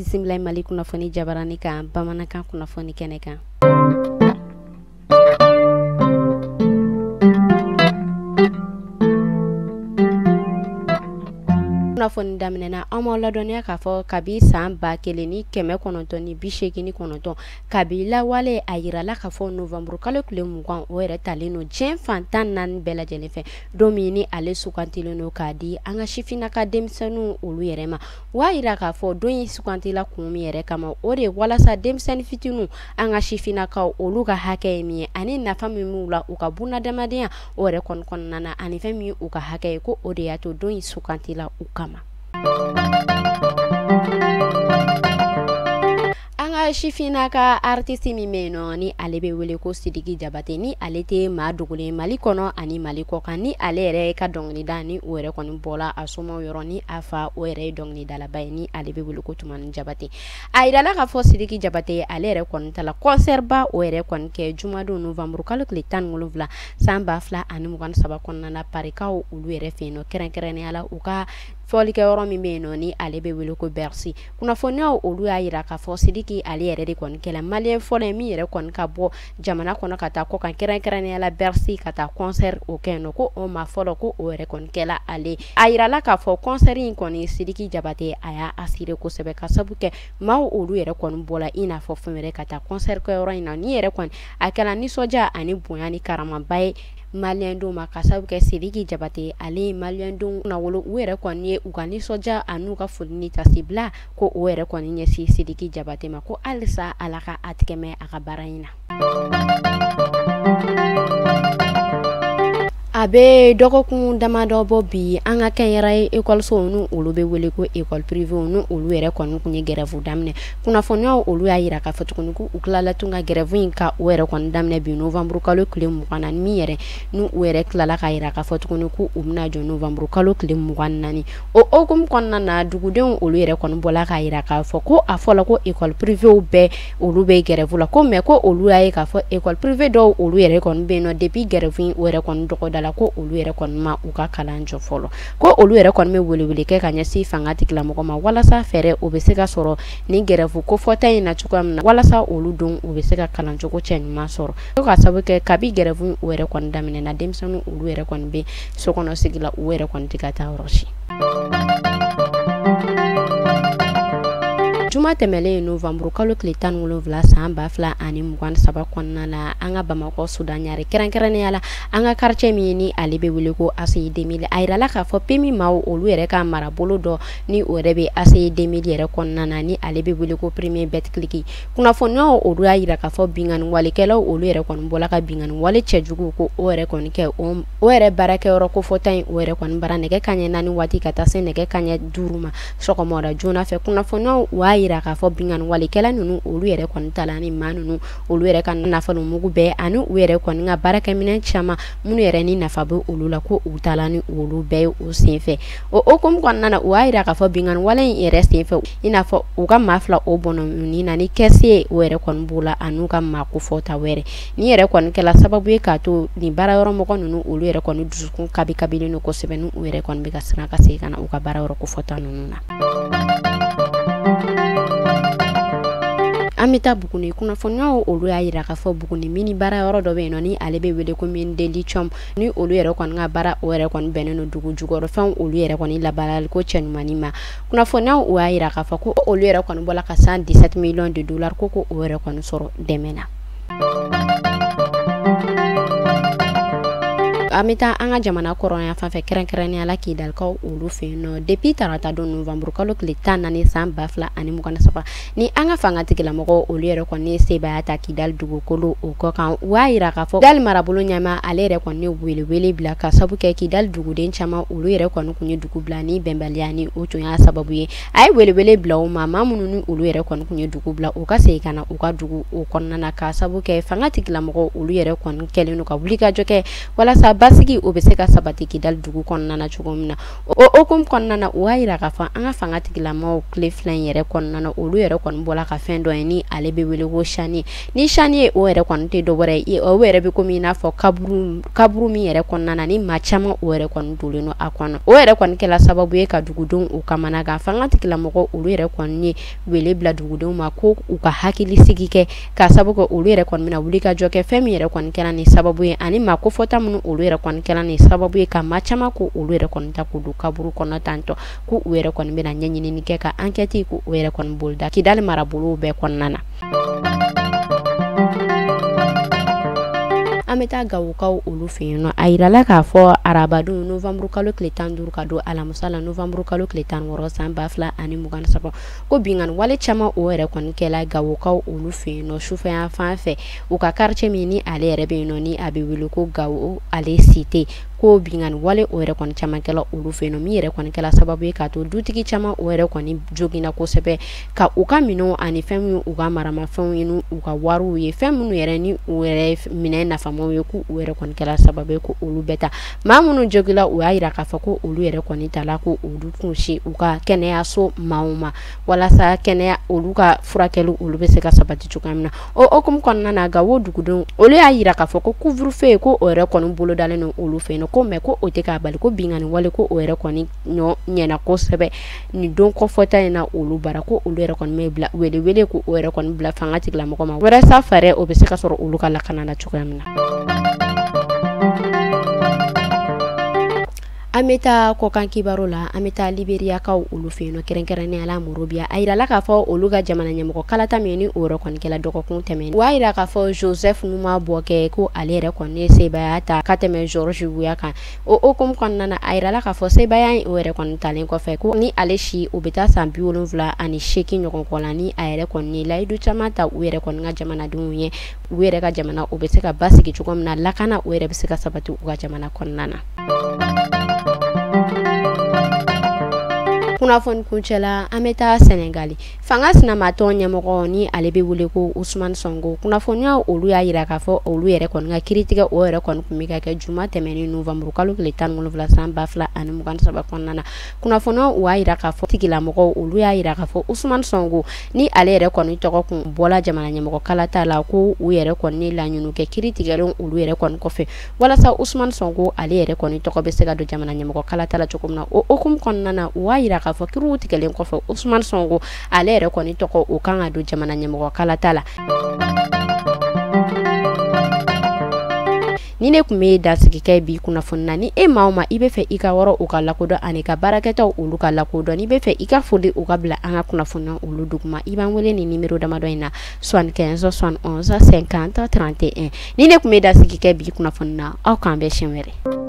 Bisimila Mali kunnafoni jabarani kan, bamanankan kunnafoni kɛnɛ kan. Kunnafoni daminɛna, an m'aw ladɔnniya k'a fɔ kabi san 1989, kabi lawale, a yirala k'a fɔ novembre kalo tile 20, o yɛrɛ talen don diɲɛ fan 14 bɛɛ lajɛlen fɛ, don min ni ale sugantilen don k'a di an ka sifinnaka denmisɛnninw olu yɛrɛ ma. O y'a yira k'a fɔ don in sugantila kun min yɛrɛ kama, o de ye walasa denmisɛnnin fitininw, an ka sifinnakaw, olu ka hakɛ ye min ye ani nafa min b'u la u ka bunadamadenya o yɛrɛ kɔni kɔnɔna na, ani fɛn min u ka hakɛ ye, ko o de y'a to don in sugantila u kama. An ka sifinnaka artiste min bɛ yen nɔ, ni ale bɛ wele ko Sidiki Jabate, ni ale tɛ maa dogolen Mali kɔnɔ ani Mali kɔ kan, ni ale yɛrɛ ka dɔnkilida ni o yɛrɛ kɔni bɔra a somaw yɔrɔ, ni a fa o yɛrɛ ye dɔnkilidalaba ye, ni ale bɛ wele ko Tumani Jabate. A yirala k'a fɔ Sidiki Jabate, ale yɛrɛ kɔni ta la concert ba o yɛrɛ kɔni kɛ jumadon novembre kalo tile 17 san 2023 kɔnɔna na, Parikaw olu yɛrɛ fɛ yen nɔ, kɛrɛnkɛrɛnnenya la u ka fɔlikɛyɔrɔ min bɛ yen nɔ, ni ale bɛ wele ko Bercy. Kunnafoniyaw olu y'a yira k'a fɔ Sidiki, ale yɛrɛ de kɔni kɛla malien fɔlɔ ye min yɛrɛ kɔni ka bɔ jamana kɔnɔ ka taa kɔkan, kɛrɛnkɛrɛnnenya la Bercy, ka taa concert o kɛ yen nɔ, ko o ma fɔlɔ, ko o yɛrɛ kɔni kɛla ale. A yirala k'a fɔ concert in kɔni, Sidiki Jabate a y'a assuré kosɛbɛ, ka sabu kɛ maaw olu yɛrɛ kɔni bɔla i n'a fɔ fɛn wɛrɛ ka taa concert kɛyɔrɔ in na. Ni yɛrɛ kɔni a kɛla nisɔndiya ani bonya ni karamaba ye maliyɛndenw ma, ka sabu kɛ Sidiki Jabate ale ye maliyɛndenw na wolo. U yɛrɛ kɔni ye u ka nisɔndiya ani ka foli ni tasibila ko o yɛrɛ kɔni ɲɛsin Sidiki Jabate ma, ko halisa Ala ka a tigɛ mɛn a ka baara in na. A bɛ dɔgɔkun damadɔ bɔ bi, an ka kɛnyɛrɛye ekɔlisow, ni olu bɛ wele ko école privée, ni olu yɛrɛ kɔni tun ye grève daminɛ. Kunnafoniyaw olu y'a yira k'a fɔ tuguni ko u tilala tun ka grève in ka o yɛrɛ kɔni daminɛ bi novembre kalo tile 20 na, min yɛrɛ ni u yɛrɛ tilala k'a yira k'a fɔ tuguni ko u bɛna jɔ novembre kalo tile 24. O hukumu kɔnɔna na, dugudenw olu yɛrɛ kɔni bɔla k'a yira k'a fɔ ko a fɔla ko école privée bɛɛ olu bɛ grève la, ko mais ko olu y'a ye k'a fɔ école privée dɔw olu yɛrɛ kɔni bɛ yen nɔ, depuis grève in o yɛrɛ kɔni dɔgɔda la, ko olu yɛrɛ kɔni ma u ka kalan jɔ fɔlɔ, ko olu yɛrɛ kɔni bɛ welewele kɛ ka ɲɛsin fanga tigilamɔgɔ ma walasa fɛɛrɛ o bɛ se ka sɔrɔ ni grève kofɔta in na cogoya min na, walasa olu don u bɛ se ka kalancogo cɛ ɲuman sɔrɔ, ko ka sababu kɛ kabi grève o yɛrɛ kɔni daminɛna, denmisɛnninw olu yɛrɛ kɔni bɛ so kɔnɔ sigi la, u yɛrɛ kɔni tɛ ka taa yɔrɔ si. Juma tɛmɛlen novembre kalo tile 17 san 2023 kɔnɔna la, an ka Bamakɔ Sudan Ɲare, kɛrɛnkɛrɛnnenya la an ka quartier min ni ale bɛ wele ko ACI 2000, a yirala k'a fɔ PMU maaw olu yɛrɛ ka marabolo dɔ ni o yɛrɛ bɛ ACI 2000 yɛrɛ kɔnɔna na, ni ale bɛ wele ko Premier Betclic. Kunnafoniyaw olu y'a yira k'a fɔ binkanni walekɛlaw olu yɛrɛ kɔni bɔla ka binkanni wale cɛjugu ko o yɛrɛ kɔni kɛ o yɛrɛ baarakɛyɔrɔ kofɔta in o yɛrɛ kɔni bara nɛgɛ kanɲɛ 4 waati ka taa se nɛgɛ kanɲɛ 5 ma sɔgɔmada joona fɛ. Kunnafoniyaw u y'a yira k'a fɔ binkanni walekɛla ninnu olu yɛrɛ kɔni tala ni maa ninnu olu yɛrɛ ka nafolo mugu bɛɛ ani u yɛrɛ kɔni ka baarakɛminɛn caman minnu yɛrɛ ni nafa bɛ olu la, ko u tala ni olu bɛɛ ye o senfɛ. O hukumu kɔnɔna na, u y'a yira k'a fɔ binkanni wale in yɛrɛ senfɛ, i n'a fɔ u ka maa fila o bɔnɔ na ni kɛse o yɛrɛ kɔni b'u la ani ka maa kofɔta wɛrɛ. Ni yɛrɛ kɔni kɛla sababu ye k'a to nin baara yɔrɔ mɔgɔ ninnu olu yɛrɛ kɔni dusukun kabi kabilen don kosɛbɛ, ni u yɛrɛ kɔni bɛ ka siran ka segin ka na u ka baara yɔrɔ kofɔta ninnu na. An bɛ taa Buguni. Kunnafoniyaw olu y'a yira k'a fɔ Buguni mini baara yɔrɔ dɔ bɛ yen nɔ, ni ale bɛ wele ko mine de lithium, ni olu yɛrɛ kɔni ka baara o yɛrɛ kɔni bɛnnen don dugu jukɔrɔfɛnw olu yɛrɛ kɔni labaarali ko cɛɲumanni ma. Kunnafoniyaw u y'a yira k'a fɔ ko olu yɛrɛ kɔni bɔla ka 117 millions de dollars ko o yɛrɛ kɔni sɔrɔ dɛmɛ na. An bɛ taa an ka jamana kɔrɔnya fan fɛ, kɛrɛnkɛrɛnnenya la Kidalikaw olu fɛ yen nɔ. Depuis tarata don novembre kalo tile 14 san 2023, ni an ka fanga tigilamɔgɔw olu yɛrɛ kɔni sebaaya ta Kidali dugukolo o kɔ kan, u y'a yira k'a fɔ Kidali marabolo ɲɛmaa, ale yɛrɛ kɔni welewele bila, ka sabu kɛ Kidali duguden caman olu yɛrɛ kɔni tun ye dugu bila ni bɛnbaliya ni o tun y'a sababu ye. A ye welewele bila u ma, maa minnu ni olu yɛrɛ kɔni tun ye dugu bila, u ka segin ka na u ka dugu o kɔnɔna na, ka sabu kɛ fanga tigilamɔgɔw olu yɛrɛ kɔni kɛlen don ka wulikajɔ kɛ walasa basigi o bɛ se ka sabati Kidali dugu kɔnɔna na cogo min na. O hukumu kɔnɔna na, u y'a yira k'a fɔ an ka fanga tigilamaw tile 2 in yɛrɛ kɔnɔna na, olu yɛrɛ kɔni bɔra ka fɛn dɔ ye ni ale bɛ wele ko charnier. Ni charnier o yɛrɛ kɔni tɛ dɔwɛrɛ ye, o yɛrɛ bɛ komi i n'a fɔ kaburu min yɛrɛ kɔnɔna na ni maa caman o yɛrɛ kɔni donnen don a kɔnɔ. O yɛrɛ kɔni kɛla sababu ye ka dugudenw u kamana gan. Fanga tigilamɔgɔw olu yɛrɛ kɔni ye wele bila dugudenw ma ko u ka hakili sigi kɛ, k'a sababu kɛ olu yɛrɛ kɔni bɛna wuli ka jɔ kɛ fɛn min yɛrɛ kɔni kɛra nin sababu ye, ani maa kofɔta minnu olu yɛrɛ kɔni kɛra nin sababu ye ka maa caman ko olu yɛrɛ kɔni ta k'u don kaburu kɔnɔ tantɔ, ko u yɛrɛ kɔni bɛna ɲɛɲinini kɛ ka enquête ko o yɛrɛ kɔni boloda Kidali marabolow bɛɛ kɔnɔna na. An bɛ taa Gawokaw olu fɛ yen nɔ. A yirala k'a fɔ arabadon novembre kalo tile 15 ka don alamisa la novembre kalo tile 16 san 2023, ko binkanni wale caman o yɛrɛ kɔni kɛla Gawokaw olu fɛ yen nɔ sufɛ yan fan fɛ, u ka quartier min ni ale yɛrɛ bɛ yen nɔ ni a bɛ wele ko Gawo ale cité, ko binkanni wale o yɛrɛ kɔni caman kɛla olu fɛ yen nɔ, min yɛrɛ kɔni kɛla sababu ye k'a to dutigi caman o yɛrɛ kɔni joginna kosɛbɛ, ka u ka minɛnw ani fɛn min u ka maramafɛnw ye n'u u ka wariw ye, fɛn minnu yɛrɛ ni u yɛrɛ minɛn nafamaw ye, k'u yɛrɛ kɔni kɛla sababu ye ko olu bɛɛ ta. Maa minnu jogila, u y'a yira k'a fɔ ko olu yɛrɛ kɔni tala ko olu kun si u ka kɛnɛyaso maaw ma, walasa kɛnɛya olu ka furakɛli olu bɛ se ka sabati cogoya min na. O hukumu kɔnɔna na, Gawo dugudenw olu y'a yira k'a fɔ ko couvre-feu ko o yɛrɛ kɔni bolodalen don olu fɛ yen nɔ, ko mais ko o tɛ k'a bali ko binkanni wale ko o yɛrɛ kɔni ɲɔ ɲɛna kosɛbɛ nin don kɔfɔta in na olu bara, ko olu yɛrɛ kɔni bɛ bila welewele ko o yɛrɛ kɔni bila fanga tigilamɔgɔ ma, walasa fɛɛrɛ o bɛ se ka sɔrɔ olu ka lakana na cogoya min na. An bɛ taa kɔkan kibaru la. An bɛ taa Liberiyakaw olu fɛ yen nɔ, kɛrɛnkɛrɛnnenya la Monrovia. A yirala k'a fɔ olu ka jamana ɲɛmɔgɔ kalata min ni o yɛrɛ kɔni kɛla dɔgɔkun tɛmɛnen, u y'a yira k'a fɔ Joseph Numa Boakai ko ale yɛrɛ kɔni ye sebaaya ta ka tɛmɛ George Weah kan. O hukumu kɔnɔna na, a yirala k'a fɔ sebaaya in o yɛrɛ kɔni talen kɔfɛ, ko ni ale si o bɛ taa san 78 ɲɔgɔn kɔ la, ni a yɛrɛ kɔni ye layidu caman ta u yɛrɛ kɔni ka jamanadenw ye, u yɛrɛ ka jamana o bɛ se ka basigi cogo min na, lakana o yɛrɛ bɛ se ka sabati u ka jamana kɔnɔna na. Kunnafoni kuncɛ la, an bɛ taa Senegali. Fanga sinamatɔn ɲɛmɔgɔ ni ale bɛ wele ko Ousmane Sonko, kunnafoniya olu y'a yira k'a fɔ olu yɛrɛ kɔni ka kiiritigɛ o yɛrɛ kɔni tun bɛ ka kɛ juma tɛmɛnen novembre kalo tile 17 san 2023 kɔnɔna na. Kunnafoniya u y'a yira k'a fɔ tigilamɔgɔw olu y'a yira k'a fɔ Ousmane Sonko ni ale yɛrɛ kɔni tɔgɔ kun bɔla jamana ɲɛmɔgɔ kalata la, ko u yɛrɛ kɔni laɲini kɛ kiiritigɛlenw olu yɛrɛ kɔni kɔfɛ, walasa Ousmane Sonko ale yɛrɛ kɔni tɔgɔ bɛ se ka don jamana ɲɛmɔgɔ kalata la cogo min na. O hukumu kɔnɔna na, u y'a yira k'a fɔ kiiriw tigɛlen kɔfɛ, Ousmane Sonko ale yɛrɛ kɔni tɔgɔ o kan ka don jamana ɲɛmɔgɔ kalata la. Ni ne tun bɛ dansigi kɛ bi kunnafoni na, ni e maa o maa i bɛ fɛ i ka yɔrɔ u ka lakodɔn ani ka baarakɛtaw olu ka lakodɔn, n'i bɛ fɛ i ka foli u ka bila an ka kunnafoni olu duguma, i b'an wele ni nimero damadɔ in na: 75 71 50 31. Ni ne tun bɛ dansigi kɛ bi kunnafoni na, aw k'an bɛn siɲɛ wɛrɛ.